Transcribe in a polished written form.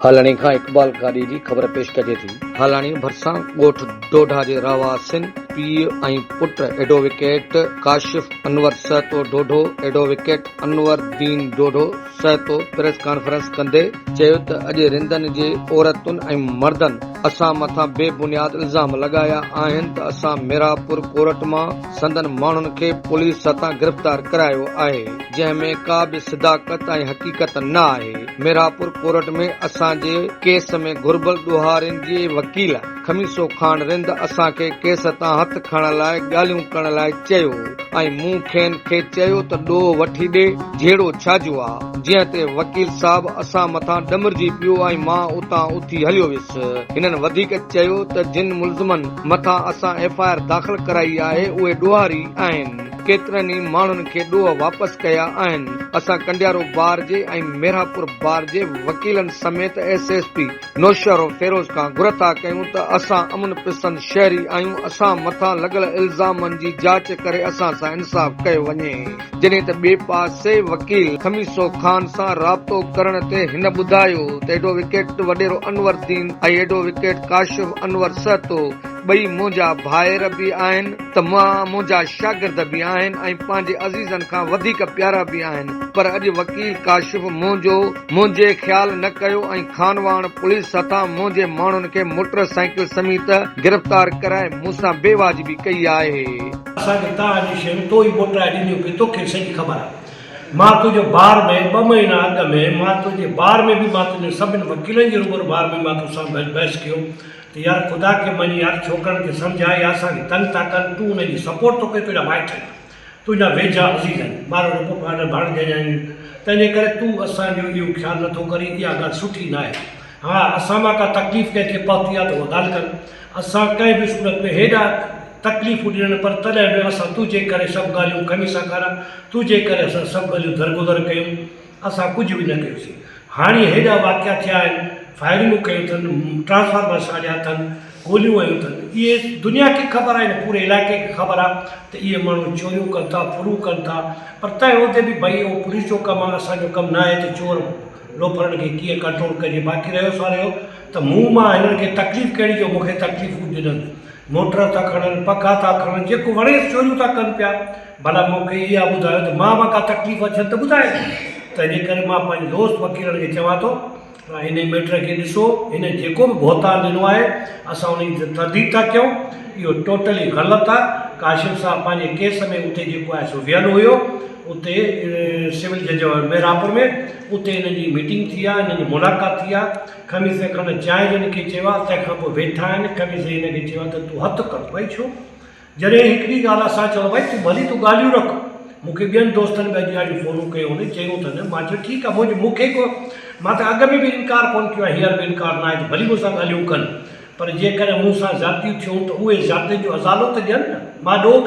هالاڻي کان اقبال گاڏهي جي خبر پيش ڪجي ٿي. هالاڻي ڀرسان ڳوٺ ڊوڍا جي رهواسين پيء ۽ پٽ ايڊووڪيٽ ڪاشف انور سهتو ڊوڍو، ايڊووڪيٽ انور دين ڊوڍو سهتو پريس ڪانفرنس ڪندي چيو ته اڄ رندن جي عورتن ۽ مردن اسان مٿان بي بنياد الزام لڳايا آهن ته اسان ميراپور ڪورٽ مان سندن ماڻهن کي پوليس هٿان گرفتار ڪرايو آهي جنهن ۾ ڪا به صداقت ۽ حقيقت نه آهي. ميرانپور ڪورٽ ۾ اسان جي ڪيس ۾ گهربل ڏوهارين جي وڪيل خميسو خان رند اسان کي ڪيس تان هٿ کڻڻ لاء ڳالهيون ڪرڻ لاء چيو ۽ مون کين کي چيو ته ڏوهه وٺي ڏي جهيڙو ڇا جو آ جنهن تي وڪيل صاحب اسان مٿان ڏمرجي پيو ۽ مان اتان اٿي هليو ويس هنن وڌيڪ چيو ته جن ملزمن مٿان اسان ايف I R داخل ڪرائي آهي اهي ڏوهاري آهن. ڪيترن ئي ماڻهن کي ڏوهه واپس ڪيا آهن، اسان ڪنڊيارو بار جي ۽ ميرانپور بار جي وڪيلن سميت ايس ايس پي نوشهروفيروز کان گهر ٿا ڪيون ته اسان امن پسند شهري آهيون اسان مٿان لڳل الزامن جي جاچ ڪري اسان سان انصاف ڪيو وڃي جڏهن ته ٻئي پاسي وڪيل خميسو خان سان رابطو ڪرڻ تي هن ٻڌايو ته ايڊووڪيٽ وڏيرو انور دين ۽ ايڊووڪيٽ ڪاشف انور سهتو ٻئي منهنجا ڀائر به آهن ته منهنجا شاگرد به آهن ۽ پنهنجي عزيزن کان وڌيڪ پيارا به آهن پر اڄ وڪيل ڪاشف منهنجو منهنجي خيال نه ڪيو ۽ خانواهڻ پوليس هٿان منهنجي ماڻهن کي موٽر سائيڪل سميت گرفتار ڪرائي مون سان بي واجبي ڪئي آهي. اسان کي تان جون شيون تو ئي موٽرائي ڏنيون پي توکي سڄي خبر آ مان تنهنجو بار ۾ ٻه مهينا اڳ ۾ مان تنهنجي بار ۾ به مان تنهنجي سڀن وڪيلن جي روبرو بار ۾ مان توسان بحث ڪيو ته يار خدا کي مڃ يار ڇوڪرن کي سمجهاء يا اسان کي تنگ ٿا ڪن تون انهن جي سپورٽ ٿو ڪرين تنهنجا مائٽ آهن تنهنجا ويجها عزيز آهن مارو پڦا آهن ڀاڻيجا آهن تنهنجي ڪري تون اسان جو اهو خيال نٿو ڪرين اها ڳالهه سٺي ناهي ها اسان مان ڪا تڪليف ڪنهن کي پهتي آهي ته اها ڳالهه ڪن اسان ڪنهن به صورت ۾ هيڏا تڪليفون ڏنن پر تڏهن به اسان تنهنجي ڪري سڀ ڳالهيون خميسا ڪارا تنهنجي ڪري اسان سڀ ڳالهيون درگذر ڪيون اسان ڪجهه به نه ڪيوسين. هاڻي هيڏا واقعا ٿيا آهن، فائرنگون ڪيون اٿن، ٽرانسفارمر ساڙيا اٿن، گوليون هنيون اٿن. اهي دنيا کي خبر آهي، هن پوري علائقي کي خبر آهي ته اهي ماڻهو چوريون ڪن ٿا، ڦرون ڪن ٿا. پر تنهن هوندي به ڀئي اهو پوليس جو ڪم آهي، اسان جو ڪم نه آهي ته چور لوفرن کي ڪيئن ڪنٽرول ڪجي. باقي رهيو سو رهيو ته مون مان هنن کي تڪليف ڪهڙي جو مون کي تڪليفون ڏنن. موٽر ٿا کڻن، پکا ٿا کڻن، جيڪو وڻيس چوريون ٿا ڪن پيا. ڀلا مون کي اها ٻڌايو ته مان مان ڪا تڪليف اٿين ته ٻڌايو. تنهنجي ڪري مان پنهنجي دوست وڪيلن کي چوان ٿو ته انهي ميٽر کي ڏسو، هن جيڪو به بهتان ڏنو آهي، اسان انهي جي ترديد ٿا ڪيون. اهو ٽوٽلي غلط آهي. ڪاشف صاحب پنهنجي ڪيس ۾ اتي جيڪو آهي سو ويل هيو، اتي سول جج ميرانپور ۾، اتي انهن جي ميٽنگ ٿي آهي، انهن جي ملاقات ٿي آهي. خميسي کان چانهه جن کي چيو آهي، تنهن کان پوء ويٺا آهن. خميسي هن کي چيو آهي ته تون هٿ کڻ. ڀائي ڇو؟ جڏهن هڪڙي ڳالهه اسان چيو ڀائي تون ڀلي تون ڳالهيون رک. مون کي ٻين دوستن به اڄ ڏاڍيون فونون ڪيون هن، چيون اٿن. مان چيو ٺيڪ آهي منهنجو مون کي ڪو مان ته اڳ ۾ به انڪار ڪونه ڪيو آهي هينئر به انڪار ناهي ته ڀلي مون سان ڳالهيون ڪن پر جيڪڏهن مون سان زيادتيون ٿيون ته اهي زيادتين جو ازالو ته ڏين نه. مان ڏوهه ڪهڙو.